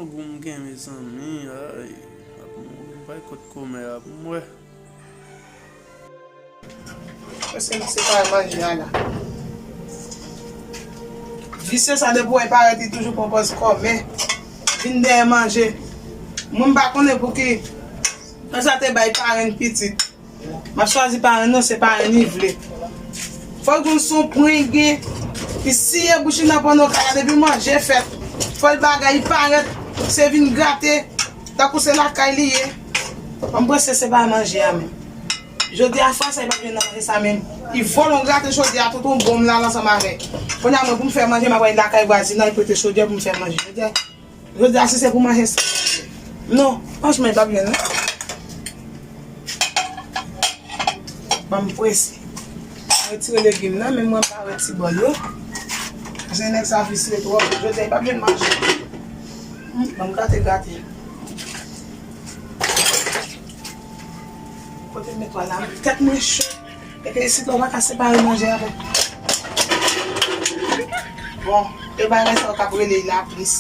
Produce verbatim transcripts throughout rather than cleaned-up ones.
Gou m gen, mezanmi, ay, ap mouri, m pa kot kòmè a pou m wè. Prese m separe manje a la. Visye sa, depi w wè l parèt, li toujou pran pòz kòmè. Vin dèyè manje. Mwen, m pa konnen pouki. Nan sa te bay parenn pitit. M ap chwazi parenn nan, se parenn li vle. Fò l konn se yon pran li gen. Li siye bouch li nan pòno kay la depi manje fèt. Fò l bagay li parèt, se vin grate, tankou se lakay li ye. Ban m prese separe manje a menm. Jodi a fwa sa li p ap jwenn nan manje sa menm. Li vòlè yon graten jodi a, tout yon bonm la ansanm avè l. Kounye a mwen pou m fè manje, m ap al lakay vwazin nan, li prete chodyè pou m fè manje. Jodi a, jodi a si se pou manje sa. Non, franchman li p ap jwenn non. Ban m prese. Retire legim nan, men mwen pa wè ti bòl yo. Paske nèg sa visye twòp. Jodi a li p ap jwenn manje. Hmm, ban m grate, grate. Kote m met la, tèt mwen cho. Epi isit la, ou pa ka separe manje avèk. Bon, e bagay sa yo k ap rele laplis.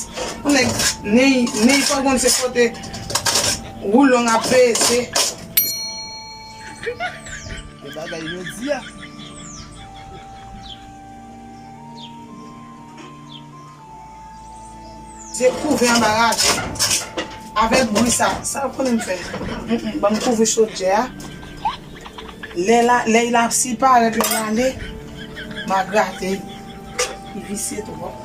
Yon nèg, nen, nen fò konn se kote woulon ap peze. E bagay jodi a. Se kouvè anba raje. Avèk bri sa, sa w konnen m fè? Mm, mm, ban m kouvri chodyè a. Lè la, lè l ap si parèt, lè l ale, m a grate l. Li visye twòp.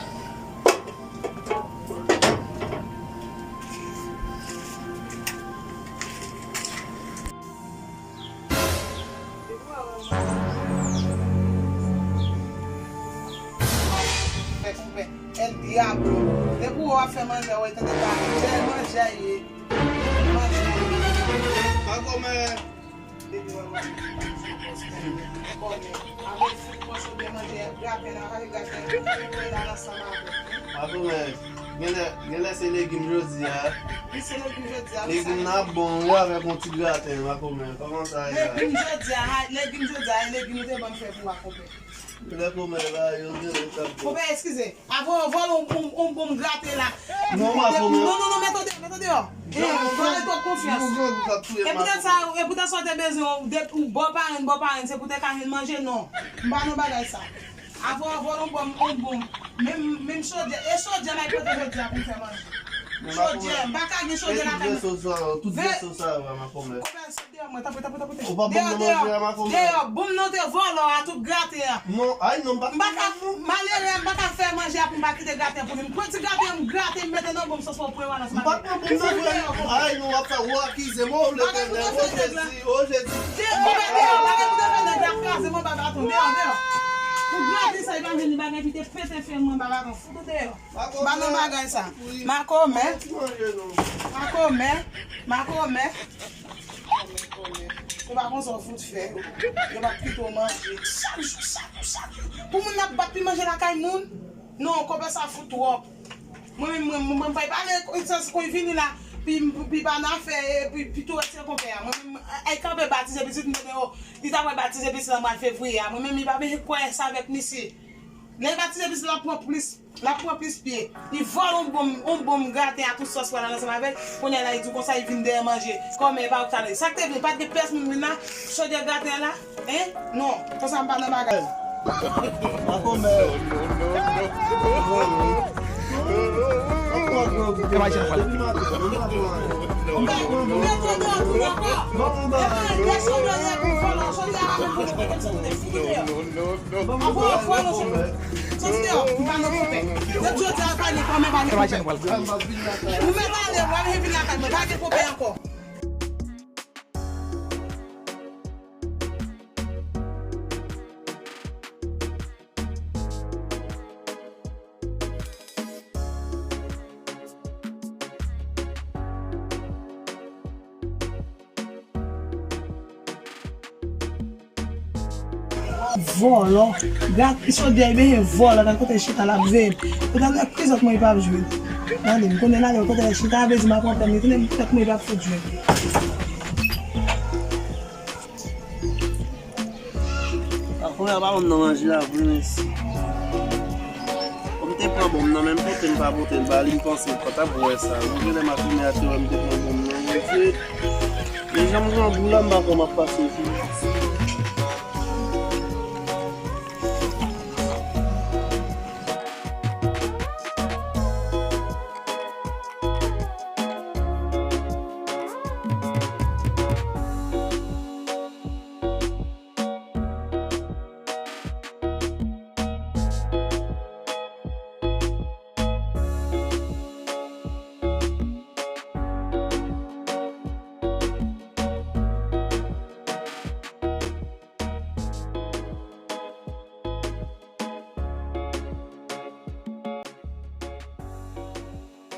Fè kouvè. El Diablo. Depi w ap fè manje, w tande pa. Jè manje a ye. Manje a ye. Pa kòmè. Depi w ap manje, kòmè. Avèk fout mòso byen manje, graten nan, avèk graten, mwen la ansanm avè w. Pa kòmè. Genlè, genlè se legim jodi a. Wi, se legim jodi a, wi. Legim nan ap bon, wi, avèk yon ti graten, makomè. Kòman sa ye la? Legim jodi a, ha, legim jodi a, e legim ou te ban m fè pou makomè. Lè komè la, yo genlè t ap bon. Konpè, eskize. Avan, vòlè yon, yon, yon bonm graten la. Non, makomè. Non, non, non, mete w deyò, mete w deyò. E, vòlè twòp konfyans. E poutèt sa, e poutèt sa w te bezwen, de, ou bò parenn, bò parenn, se pou te ka jwenn manje, non. M pa nan bagay sa. Avan w vòlè yon bonm, yon bonm. Menm, menm chodyè. E chodyè m ap pote jodi a pou m fè manje. Chodyè, m pa ka gen chodyè lakay mwen. Tout veso sa yo, tout veso sa yo, makomè. Konpè, sot deyò mwen, tanpri, tanpri, tanpri. Ou pa ban m nan manje a, makomè. Deyò, bonm nan w te vòlè a, tout graten an. Non, ay non, m pa. M pa ka, malere, m pa ka fè manje a pou m pa kite graten an pou li. M pran ti graten an, m grate, m mete nan bonm sans pou pran balans. M pa pran bonm nan, frè. Ay non, w ap fè, w akize m, o Letènèl, o Jezi, o Jezi. Deyò, bagay pou te fè nèg la kraze m anba baton, deyò, deyò. Pou graten sa, li pa vin li bagay ki te pete fè mwen anba baton, fout ou deyò. Pa nan bagay sa. Makomè. Makomè. Makomè. Se pa konsa w fout fè. Yo pa kite w manje. Chak jou, chak jou, chak jou. Pou moun ap bat pi manje lakay moun. Non, konpè sa fout twòp. Mwen menm, mwen, mwen, mwen pa pale, se kon vini la, pi, pi pa nan afè, pi, pi tou retire konpè a. Mwen menm, ay kanpe batize pitit mwen deyò. Li ta pral batize pitit la mwa fevriye a. Mwen menm, li pa bezwen kwè sa avèk misye. Lè l batize pitit la, l ap pran plis. L ap pran plis pye. Li vòlè yon bonm, yon bonm graten a tout sòs pral ansanm avè l. Kounye a la, li di w konsa, li vin dèyè manje. Kòmè pa ou k t ale. Sa k te vin, pa t gen pèsonn vin la. Chodyè graten an la. Hein? Non. Konsa m pa nan bagay. Pa kòmè. Mete w deyò tou ankò. Epa, de chodyè pou vòlè, chodyè a la menm pou nou, kòmsi nou te fou deyò. Avan w vòlè w cheve. Sòti deyò, m pa nan konpè. Depi jodi a, pa gen kòmè, pa gen konpè. Ou mèt ale, w ap vin lakay mwen, pa gen konpè ankò. Vòlò. Gad, chodyè, ebyen vòlò, gad kote l chita, l ap veye m. Ou ta wè ki zòt mwen li p ap jwe. Gade, m konnen l ale, kote l chita, vle di m ap pran pè m, li konnen zòt mwen li p ap fout jwe. Patwon an pa ban m nan manje a vre, mèsi. Kòm te Pran bon nan menm pote m pa pote l ba li, m panse l pa t ap wè sa. Bon, genlè m ap fime atè wè m te pran bon nan, Bondye. Men jan m grangou la, m pa kwè m ap pase sou.